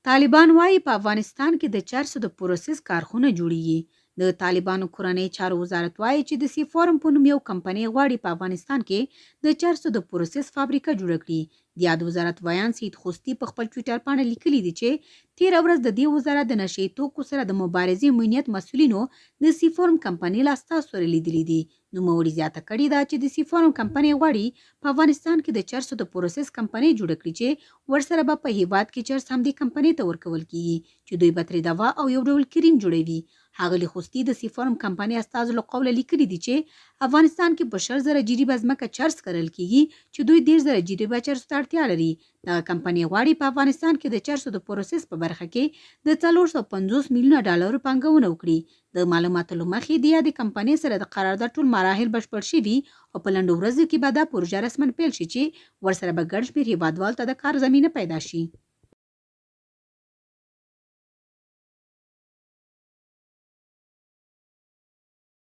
طالبان وايي، په افغانستان کې د چرسو د پروسس کارخونه جوړېږي. د طالبانو کورنیو چارو وزارت وايي چې د سیفورم په نوم یو کمپنۍ غواړي په افغانستان کې د چرسو د پروسس فابریکه جوړه کړي. د یاد وزارت ویاند سید خوستي په خپل ټویټر پاڼه لیکلي دي چې تېره ورځ د دې وزارت د نشه يي توکو سره د مبارزې معینیت مسؤلینو د سیفورم کمپنۍ له استازو سره لیدلي دي. نوموړي زیاته کړې ده چې د سیفورم کمپنۍ غواړي په افغانستان کې د چرسو د پروسس کمپنۍ جوړه کړي چې ورسره به په هېواد کې چرس همدې کمپنۍ ته ورکول کېږي چې دوی به ترې دوا او یو ډول کریم جوړوي. ښاغلي خوستي د سیفورم کمپنۍ استازو له قوله لیکلي دي چې افغانستان کې په 20 زره جریبه ځمکه چرس کرل کېږي چې دوی 30 زره جریبه چرسو ته اړتیا لري. دغه کمپنۍ غواړي په افغانستان کې د چرسو د پروسس په برخه کې د 450 میلیونه ډالرو پانګونه وکړي. د معلوماتو له مخې، د یادې کمپنۍ سره د قرارداد ټول مراحل بشپړ شوي او په لنډو ورځو کې به دا پروژه رسما پیل شي چې ورسره به ګڼ شمېر هېوادوالو ته د کار زمینه پیدا شي.